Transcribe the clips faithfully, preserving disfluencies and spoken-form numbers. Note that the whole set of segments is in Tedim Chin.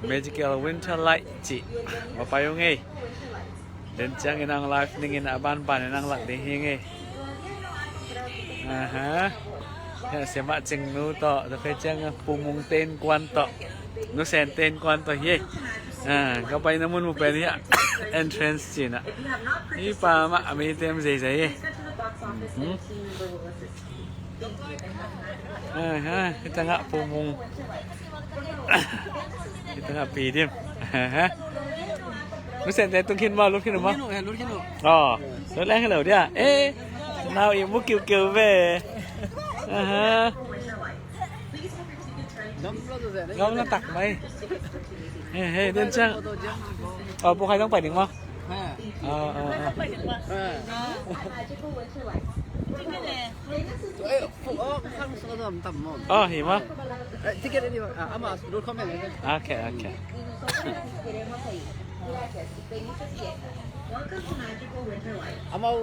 Magical Winter Light cih va pai ung ei. Den ciangin ang live ningin a banban in ang lak ding hi ing ei. Aha. Hia siamah Cingnu tawh, tua khit ciang Pu Mung te innkuan tawh, Nu Sen te innkuan tawh hi ei. Ah, ka paina mun mu pen hia entrance ci-in ah. Hi pa mah a mei tem zeizai ei. Hmm. Aha, hi tangah Pu Mung. Hi tangah Pi Dim. Aha. Nu Sen te tung khin maw, lut khin maw? Lut khin uh, eh, lut khin uh. Aw, lut leng hi lo dia. Eh, nau i mu kiukiu ve. Aha. Gam lo tak mai. Hei, hei, den ciang. Aw, Pu Khai zong pai ding maw? Aw, aw, aw. Aw, hi maw? Ok, ok. Amau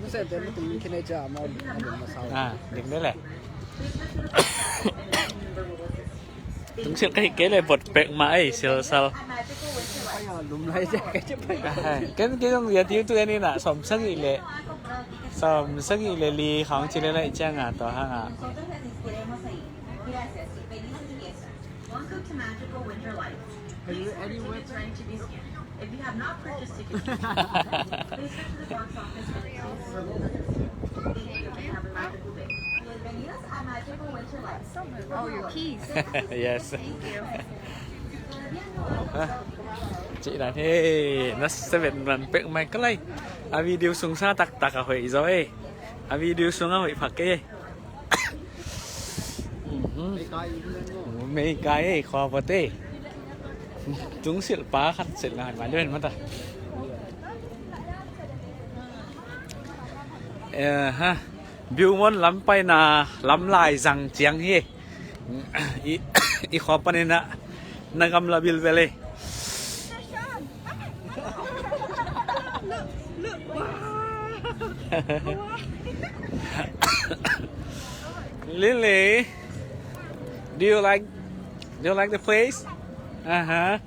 Nu Sen te mu tung khin ei cia, amau a ding masa uh. Ah, ding de leh. Tungsiat ka hih kei le bot pek mah ei, silsal. Ken kei zong ya tiu tu en ina, sawm sagih le, sawm sagih le li khawng ci le laih cianga tua hanga. Are you anywhere? Oh, your keys. Yes. Thank you. Cih dan hi, na seven man pek mai ka lai. A video sung sa taktak a hoih zaw ei. A video sung a hoih phak kei ei. Mei kai ei, khua pate. Tungsilh pa khat silh na hoih ma lian mata. Aha. Beaumont lam paina lam lai zang ciang hi. I, i khua panin ah na gamla bilbel hi. Lily, do you like, do you like the place? Aha.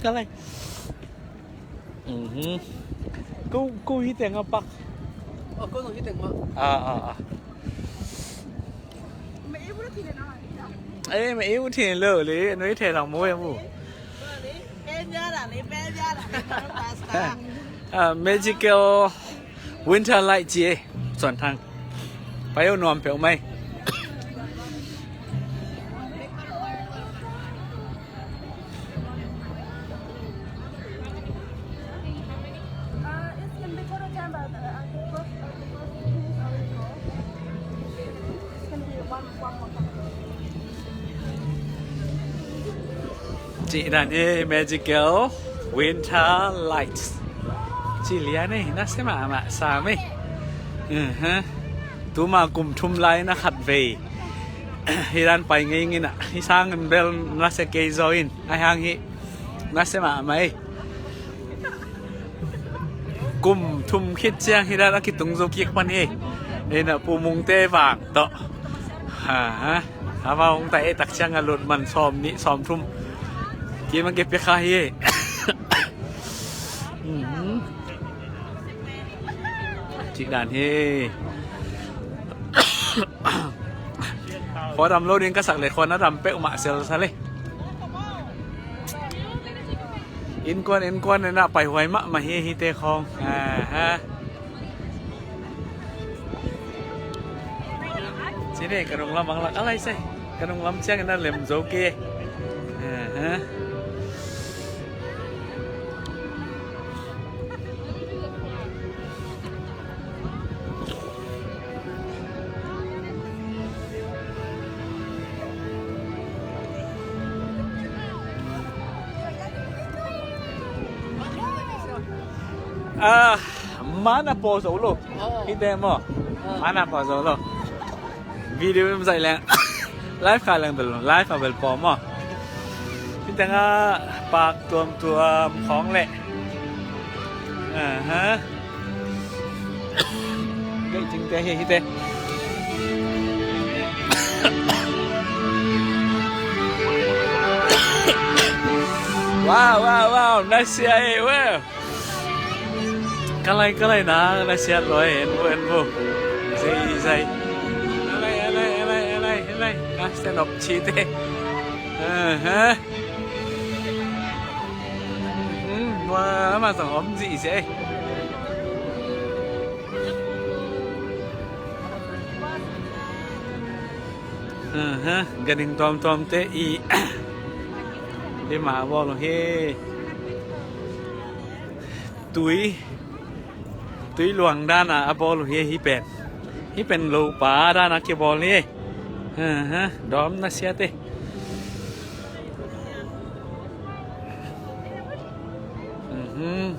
Ka lai. Mhm. Ko, ko hi teng a pak. Oh, ko zong hi teng mah. Ah, ah, ah. Eh, ma iu thin lo li, nui the nang mu e mu. Ah, Magical Winter Light ci e, Suan Thang. Pai o nuam peuh mai. Cih dan hi Magical Winter Lights. Cih lian hi, nasia mahmah sam hi. Tuma kum thum lai na khat vei. Hi dan pai ngei ngin ah, hi sangin bel nasia kei zaw in, ai hang hi. Nasia mahmah hi. Kum thum khit ciang hi dan a kitung zo kik pan hi. Hi na Pu Mung te vang tawh. Ha, ha. Ama hong ta e tak ciang a lut man sawm nih sawm thum. Kim a kipia kha hi. Cih dan hi. Khua dam lo ding ka sak le khua na dam peuh mah sel sa le. Innkuan innkuan nena paihuai mahmah hi hite khawng. Aha. Cine ka nung lam ang lak alai sai. Ka nung lam ciang ina lem zo ke. Aha. Ah, mana po zo lo. Hi te mo. Mana po zo lo. Video mi zai leng. Live kha leng bel, live a bel po mo. Hi te nga pak tuam tuam khong le. Aha. Gei cing te hi, hi te. Wow, wow, wow, na sia e, wow. Ka lai, ka lai na, na sia lo e, en bo, en bo. Zai, zai. A lai, a lai, a lai, a lai, a lai. Na sia nop chi te. Aha. Hmm, wa, ma zong om zi sia e. Aha, ganhing tuamtuam te i, i ma bawl uh hi. Tui, tui luang dan a a bawl uh hi, hi pen. Hi pen lopa dan a kibawl hi. Aha, dawm na sia te. Mhm.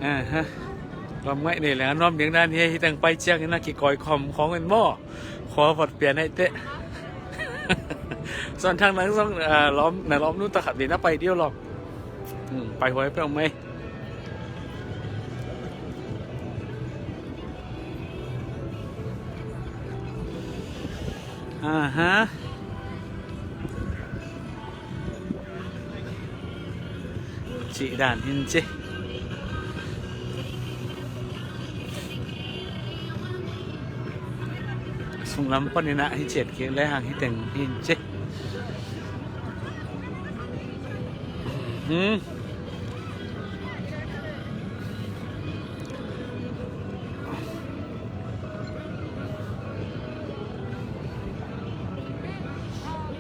Aha. Lam ngaih nei leng a nuam ding dan hi, hi teng pai ciangin a kikawi khawm khawng in maw. Khua vot pian aih teh. Suan Thang nang zong, ah, lawm, na lawmnu ta khat ding na pai diau lawm. Hmm, pai huai peuh mai. Aha. Cih dan hin ci. Sunglam panin ah hi ciat kik le hang hi teng hin ci. Hmm.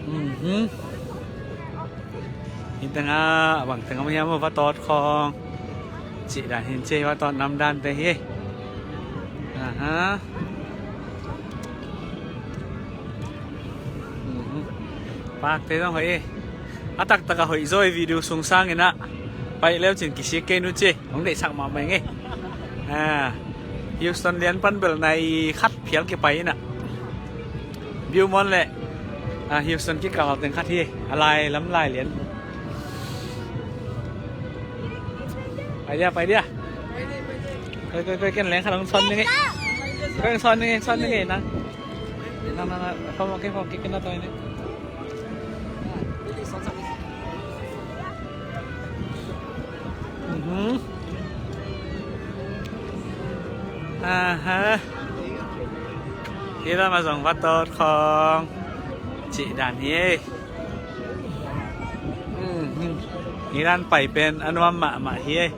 Mhm. Hi tengah, bang tengah mah hiam, va tawt khawng. Cih dan hin ci, va tawt nam dan te hi. Aha. Mhm. Pakte zong hoih e. A taktak a hoih zaw e, video sung sangin ah. Pai leu cin kisik kei nu ci. Hong deihsak mahmah ing e. Ah, Houston lian pan bel nai khat phial kipai in ah. Beaumont le, ah, Houston kikal teng khat hi. A lai lam lai lian. Pai dia, pai dia. Koi, koi, koi, ken leng khat hong sawn ding e. Koi hong sawn ding e, sawn ding e, nang. Nang, nang, nang, khawm kik, khawm kik, ken na tawi ni. Mhm. Aha. Hi lam ah zong va tawt khawng. Cih dan hi e. Mhm. Hi dan pai pen a nuam mahmah hi e.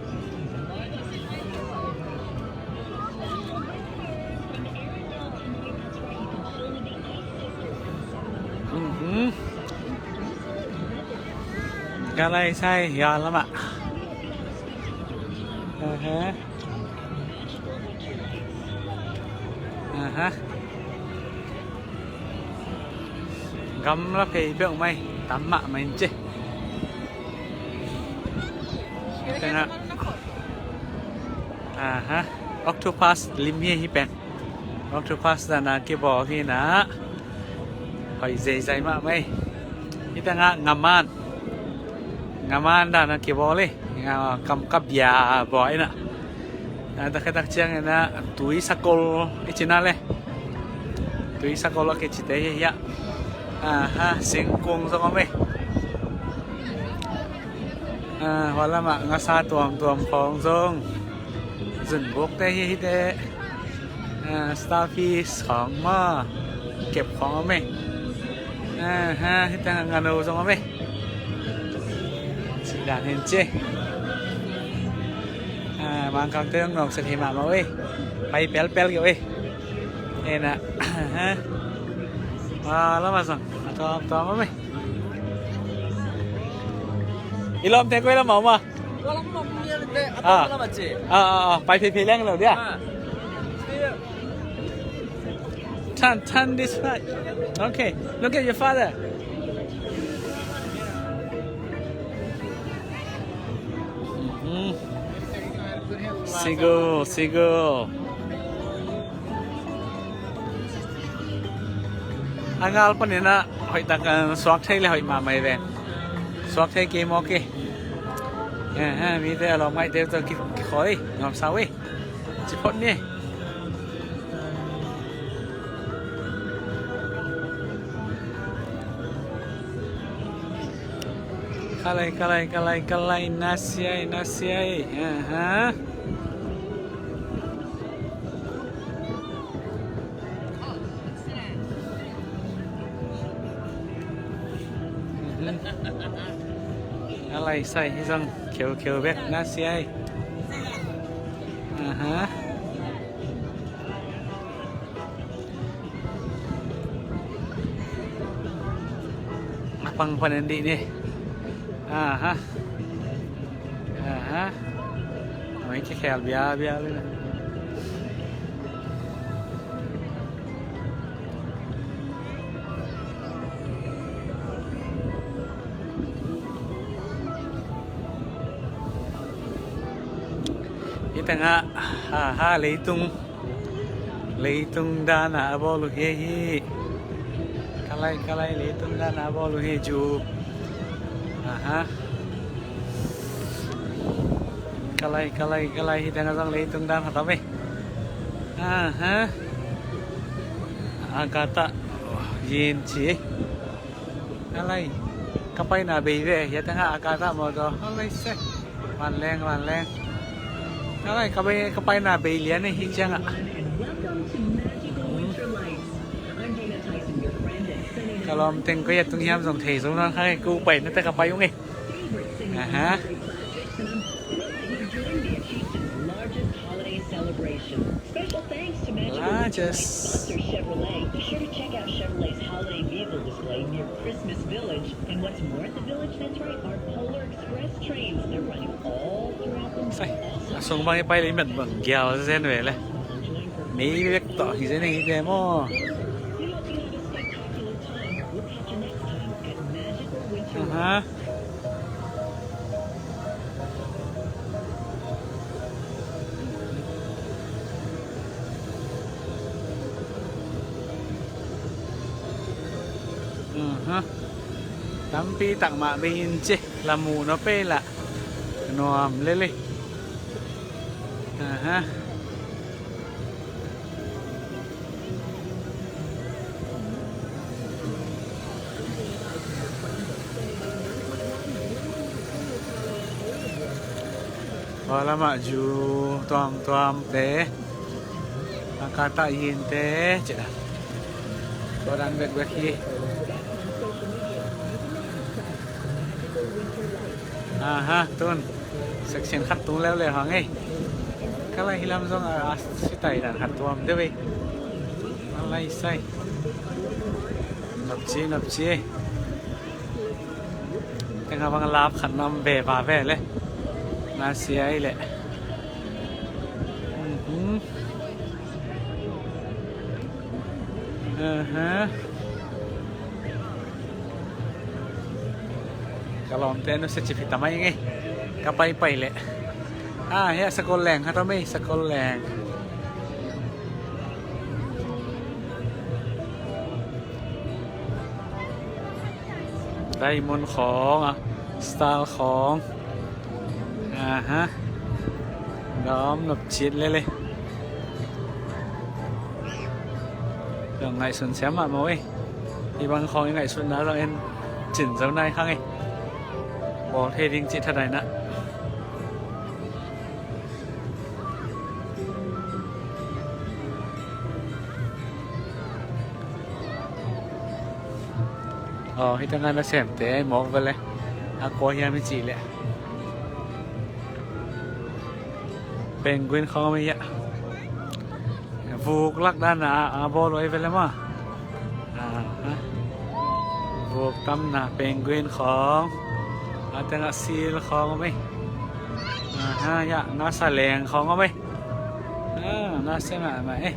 Mhm. Ka lai sai ya lama. Aha. Aha. Gamla phei peuh mai, tam mahmah in ci. Tengah. Aha. Octopus lim hi, hi pen. Octopus dan a kibawl hi na. Hoih zeizai mahmah e. Hi tengah ngaman. Ngaman dan a kibawl e. Nga kam ka bia bawl in ah. Ah, tak tak ciangin ah tui sakol i ci na le. Tui sakol a kici te hi hiah. Aha, singkung zong om e. Ah, hua lamah ngasa tuamtuam khawng zong. Zunbuk te hi hi te. Ah, starfish khawng maw. Kep khawng om e. Aha, hi tengah ngano zong om e. Cih dan hin ci. Ah, Mangkangte hong nawkset hi mahmah uh e. Pai pelpel kei uh e. Ena. Ah, lamah zong a tawmtawm om e. I lawmte koi lamah om a? Ah, ah, ah, pai pheiphei leng lo dia. Turn, turn this way. Okay, look at your father. Mhm. Sigu, sigu. A ngal panin ah hoih tak, ah, suak thei le hoih mahmah hi ve. Suak thei kei maw kei. Eh, eh, mite a lawm ngaihte tawh ki, kikhawi, nuamsa uh e. Ci phot ni. Ka lai, ka lai, ka lai, ka lai, nasiai, nasiai. Aha. Ka lai sai hi zong, kheu kheu bek, nasiai. Aha. A pang panin dih ni. Aha. Aha. Mai kikhel biabia le na. Hih tengah, aha, leitung, leitung dan a bawl uh hi, hi. Ka lai, ka lai, leitung dan a bawl uh hi, Ju. Aha. Ka lai, ka lai, ka lai, hih tengah zong leitung dan khat om hi. Aha. A kata, yin ci. Alai, ka paina bei ve, hih tengah a kata mawtaw. Alai se. Vanleng, vanleng. Alai, ka bei, ka paina bei lian e, hih ciangah. Ka lawm teng ko ya tung hiam zong thei zong nang hai ku pai na te ka pai ung e. Aha. Special thanks to Magical Winter Lights sponsor Chevrolet. Be sure to check out Chevrolet's holiday vehicle display near Christmas Village. And what's more at the Village, that's right, our Polar Express trains. They're running all throughout the month. Sai, a sung bang i pai le i met bang gial zen ve le. Mei vek tawh hi zen hi te maw. We hope you have a spectacular time. We'll catch you next time at Magical Winter Lights. Aha. Aha. Tampi tak mah bei in ci, la muh nop ei la. Nuam lel ei. Aha. Hua lamah zu tuamtuam te, a kata yin te, ci a. Tua dan bekbek hi. Aha, tun. Section khat tung leuleu hang ei. Ka lai hi lam zong a, a sitai dan khat tuam deuh ei. A lai sai. Nopci, nopci ei. Tengah bang lap khat nam ve va ve le. Na sia ei le. Mhm. Aha. Ka lawmte nusia cip hi ta mai ngei. Ka paipai leh. Ah, hiah sakol leng khat om ei, sakol leng. Diamond khawng a, star khawng. Aha. Dawm nop cit lele. Dong ngaihsun siam mahmah uh ei. Hih bang khawng i ngaihsutna zong en cin zo nai hang ei. Bawl thei ding cih thadah inah. Aw, hih tengah nasemte mawk vele. A kua hiam i cih leh. Penguin khawng om ei ah. Vuk lak dan a, a bawl uh ei vele maw. Aha. Vuk tamna penguin khawng. A tengah seal khawng om ei. Aha, ya, nasa leng khawng om ei. Ah, nasa mahmah ei.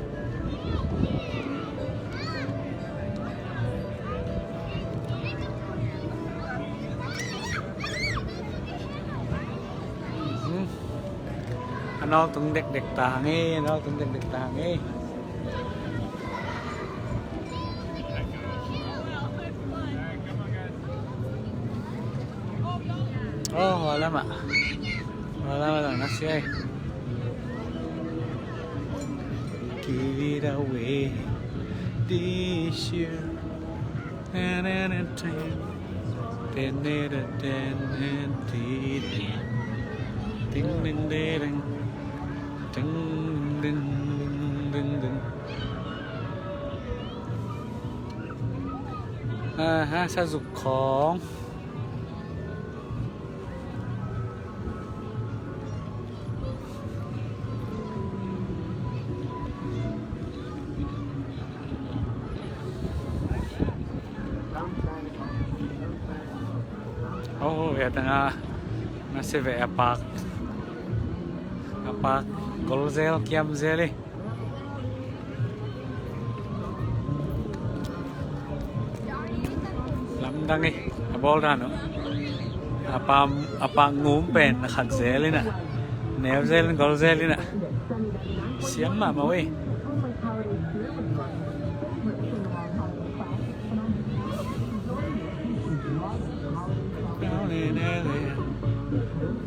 Mhm. A nawltung dekdek ta hang ei, a nawltung dekdek ta hang ei. Oh, hua lamah. Hua lamah zong na sia ei. Give it away this year. Na, na, na, na. Ten, ten, ten, ten, ti, ti. Ding, ding, ding, ding. Ding, ding, ding, ding, ding. Aha, sa zuk khawng. Oh, ya tengah nasib eh, apak, apak gol zel, kiam zel eh. Lamdang eh, a bawl dan uh. A pa, a pa ngum pen na khat zel in a, neu zel in, gol zel in a. Siam mahmah uh eh.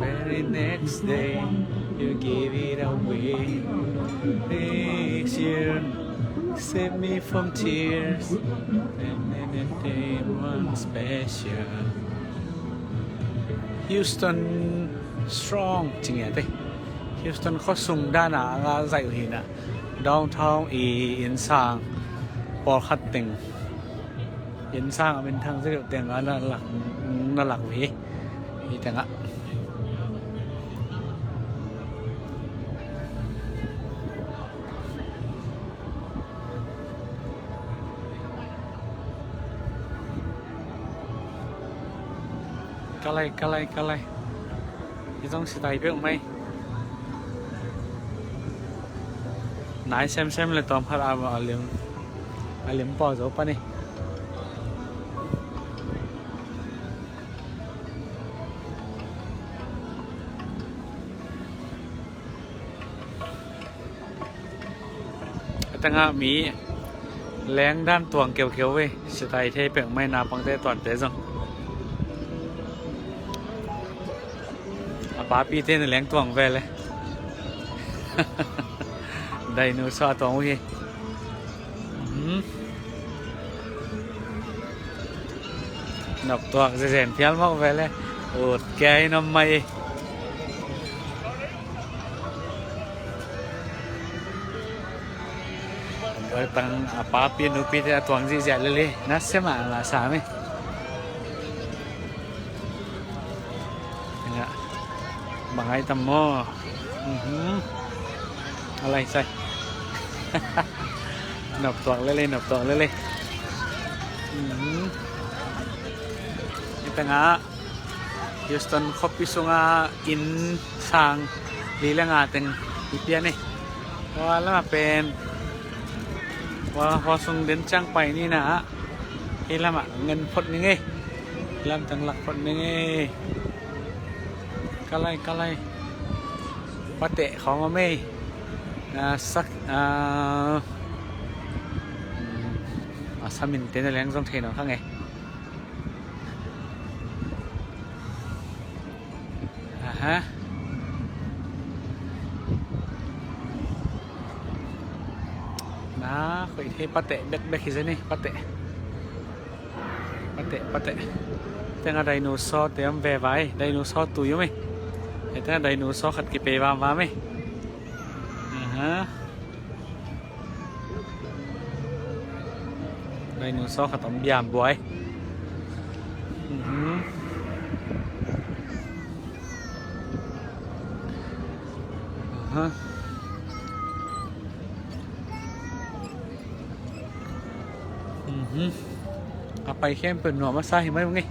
Very next day, you give it away. This year, save me from tears. And then a day one special. Houston strong, ci ngiat eh. Houston khuasung dan a nga zaih uh hi na. Downtown i innsang pawlkhat teng, innsang a minthang zia deuh teng a na lak, na lak uh hi. Hi tengah. Ka lai, ka lai, ka lai. Hi zong sitai peuh mai. Nai semsem le tawm khat a, a lim, a lim pawl zo pan hi. A tengah mi leng dan tuang keukeu ve, sitai thei peuh mai, naupangte tuante zong. A papite na leng tuang ve le. Dinosaur a tuang uh hi. Hmm. Nop tuak zezen phial mawk ve le. Ut kei nop mai. Oi, tang a papi nupite a tuang zihziah lel hi. Nasem a la sam hi. Bang ai tam maw? Mhm. A lai sai. Nop tuak lel hi, nop tuak lel hi. Mhm. Hi tengah Houston khuapi sunga inn sang li le nga teng i pian hi. Tua lama pen tua hua sung den ciang pai ni na. Hi lama ngen phot ning ei. Lam teng lak phot ning ei. Ka lai, ka lai. Pateh khawng om ei. A sak, a, a sa minte na leng zong thei nawn kha ngei. Aha. Na khoih thei, pateh bekbek hi zen hi, pateh. Pateh, pateh. Tengah dinosaur te om veva ei, dinosaur tui om ei. Tengah dinosaur khat kipei vamvam ei. Aha. Dinosaur khat om biam buai. Mhm. Aha. Mhm. A pai khempeuh nuam a sa hi mai ung ei.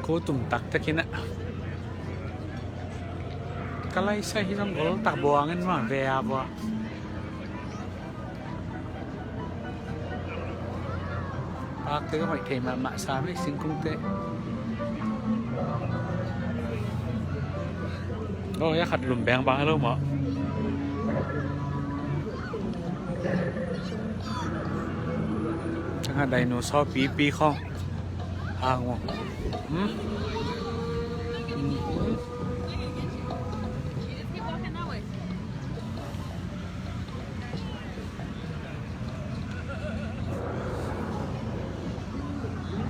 Ko tum taktak hi na. Ka lai sai hi zong gol tak buang in ma ve a bua. Pakte ka hoih thei mahmah sam ei, singkungte. Oh, ya khat lum beng bang lo maw. Tengah dinosaur pipi khawng. Hang maw. Hmm? Hmm.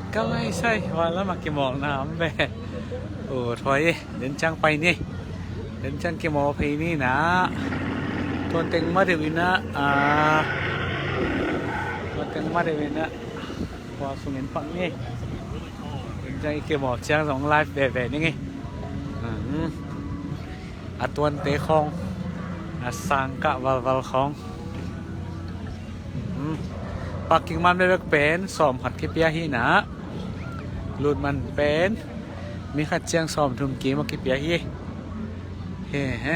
Ka lai sai, wa lama kimawlna om ve. O, thuai e, den ciang pai ni. Den ciang kimawl phei ni na. Tuan teng ma deuh ina, a, tuan teng ma deuh ina. Khua sungin pak ni. Den ciang i kimawl ciang zong live veve ni nge. Mhm. A tuante khawng, a sang kah valval khawng. Mhm. Parking man bekbek pen sawm khat kipia hi na. Lut man pen mi khat ciang sawm thum kim a kipia hi. He he.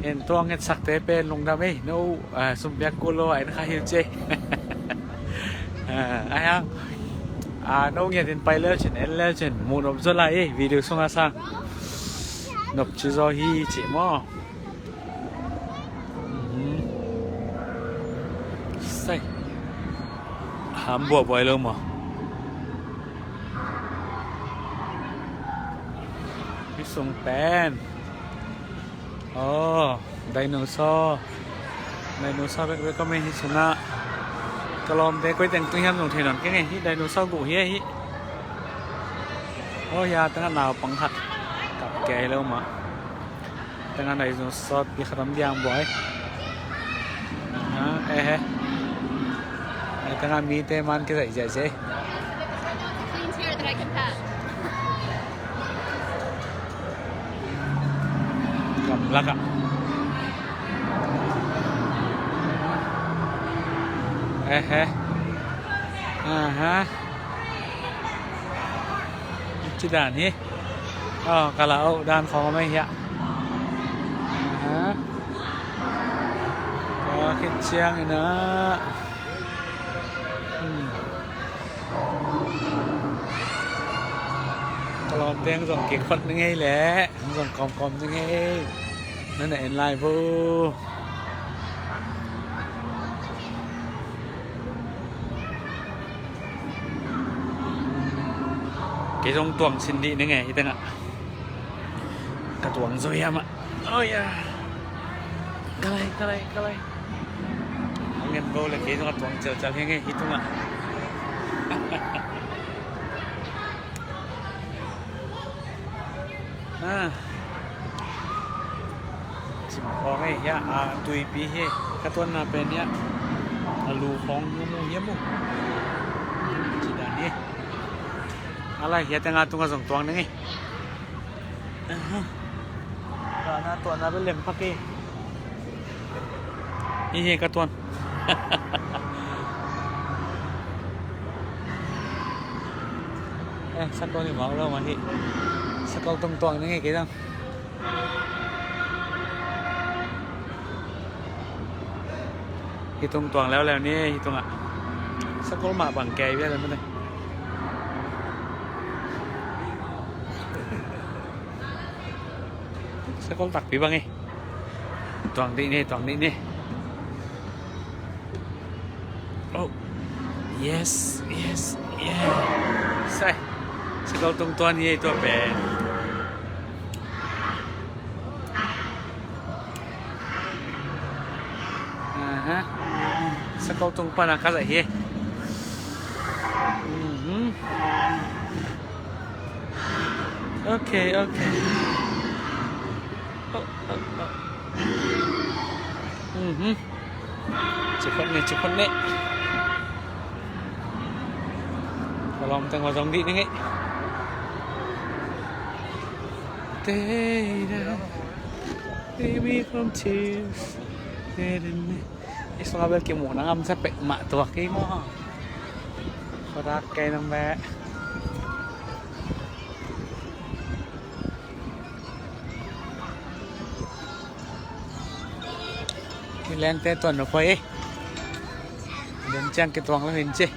En tuang et sakte pen lungdam ei. No, a, sum piak kul lo a en kha hi cia. A, a hang. A, no ngiat in pai leu cin, en leu cin, muh nop zaw lai ei, video sungah sang. Nop ci zaw hi ci maw. Mhm. Sai. Ham buah buai lo maw. Hi sung pen. Oh, dinosaur. Dinosaur bekbek ka mei hi sungah. Ka lawmte koi teng tung hiam zong thei nawn keng e, hi dinosaur guh hi e hi. Oh, ya tengah naupang khat kap kei lo mah. Tengah dinosaur pi khat om diang buai. Ha, eh, eh. Tengah mite man kizaih ziah ziah. Clean chair that I can pat. Gamlak ah. Eh, eh. Aha. Ci dan hi. Oh, ka la oh dan khawng mai hiah. Aha. Ka khit ciang ina. Hmm. Ka lawm teng zong kikhot ni ngei leh, zong kawmkawm ni ngei. Na na en lai vo. Kei zong tuang sin dih ni ngei hi tengah. Ka tuang zo hiam ah. Oh ya. Ka lai, ka lai, ka lai. Ang en bo le kei zong a tuang cialcial hi ngei hi tungah. Ah. Cim khawng ei hiah, a, tuipi hi. Ka tuanna pen hiah. A lu khawng mu mu hiam mu. Ci dan hi. A lai hiah tengah tungah zong tuang ding ei. Aha. Tuanna, tuanna bel lem phak hi. Hi hi ka tuan. Eh, sakol hi mawk lo mah hi. Sakol tung tuang ni ngei kei dang. Hi tung tuang leuleu ni, hi tungah. Sakol mah bang kei bia le mah ni. Sakol takpi bang eh. Tuang dih ni, tuang dih ni. Oh. Yes, yes, yeah. Sai. Sakol tung tuan hi tua pen. Aha. Sakol tung pana ka zaih hi. Mhm. Okay, okay. Oh, oh, oh. Mhm. Ci phot ni, ci phot ni. Ka lawm teng va zong dih ni ngei. Baby from tears. I sungah bel kimuhna ngam sa pek mah tua kei maw. Kodak kei nam beh. Hi lengte tuan lo poi eh. Den ciang kituang lo hin ci.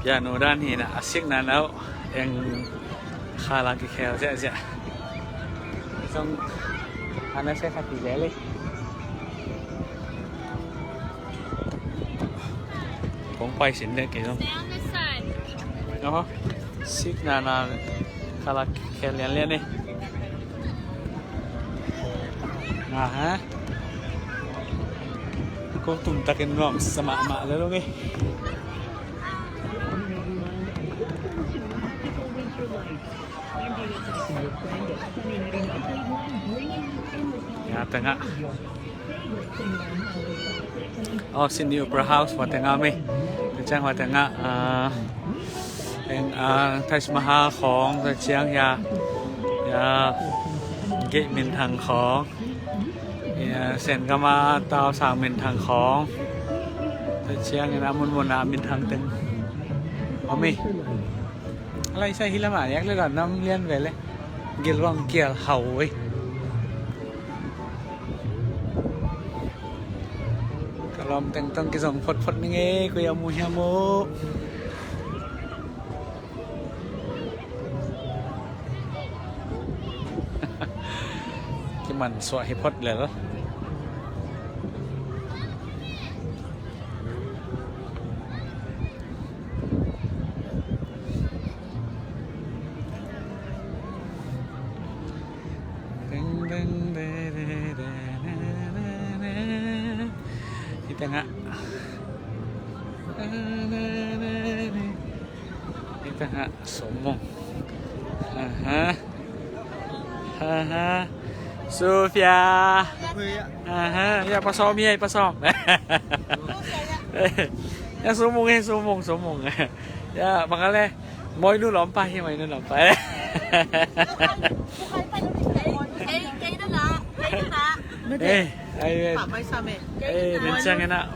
Piano dan hi na a sikna nau eng khala kikhel ziahziah. Zong ana se khat ti zel hi. Kong pai sin dek kei zong. Stay on this side. Oho. Sikna na khala kikhel lianlian hi. Aha. Ko tum takin nuam sa mahmah le lo nge. Ya tengah. Oh, Sydney Opera House hua tengah mi. Tua ciang hua tengah, ah, eng, ah, Taj Mahal khawng, tua ciang ya, ya, gate minthang khawng. Ya, Sen gam a tau sang minthang khawng. Tua ciangin a munmun a minthang teng om hi. A laisa hi lamah nek le la nam lian ve le. Gilwang kial hau ei. Ka lawm teng tawh kizong photphot ning ei, koi a mu hiam uh. Kiman suah hi phot lel. Ding, ding, de, de, de, de, de, de. Hi tengah. Hi tengah, sawm mong. Aha. Aha. Sofia. Aha. Ya, pasawm, ya, pasawm. Ya, sawm mong, eh, sawm mong, sawm mong. Ya, bang a le. Moi nu lawmpa hi, moi nu lawmpa. Kei, kei na na, kei na na. Eh, ai, eh. Papa i sa me. Eh, nen siang ena.